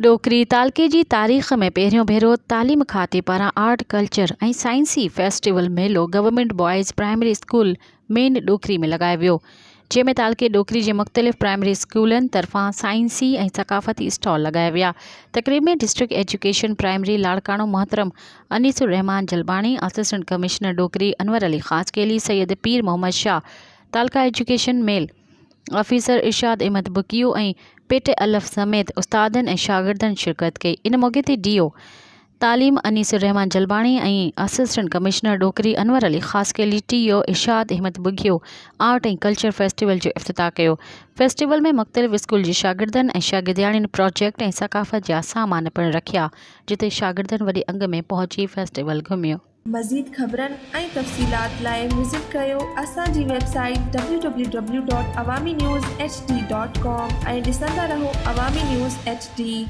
ڏوڪري تعلقي جي تاريخ ۾ پهريون ڀيرو تعليم کاتي پاران آرٽ، ڪلچر ۽ سائنسي فيسٽيول ميلو government boys primary school main Dokri ۾ لڳايو ويو، جنهن ۾ تعلقي ڏوڪري جي مختلف پرائمري اسڪولن طرفان سائنسي ۽ ثقافتي اسٽال لڳايا ويا. تقريب ۾ ڊسٽرڪٽ ايجوڪيشن پرائمري لاڙڪاڻو محترم Anees ur Rehman Jalbani, assistant commissioner Dokri Anwar Ali Khaskheli, Syed Pir Muhammad Shah, taluka education mail officer Irshad Ahmed Bughio ۽ P T الف سميت استادن ۽ شاگردن شرڪت ڪئي. ان موقعي تي ڊي او تعليم Anees ur Rehman Jalbani ۽ assistant commissioner Dokri Anwar Ali Khaskheli T O Irshad Ahmed Bughio art ۽ culture festival جو افتتاح ڪيو. فيسٽيول ۾ مختلف اسڪول جي شاگردن ۽ شاگردياڻين پراجيڪٽ ۽ ثقافت جا سامان پڻ رکيا جتي شاگردن وڏي انگ ۾ پهچي فيسٽيول گهميو. مزيد خبرن ۽ تفصيلات لاء وزٽ ڪريو اسان جي website W W W dot Awami news H D dot com ۽ ڏسندا رهو عوامي نيوز ايڇ ڊي.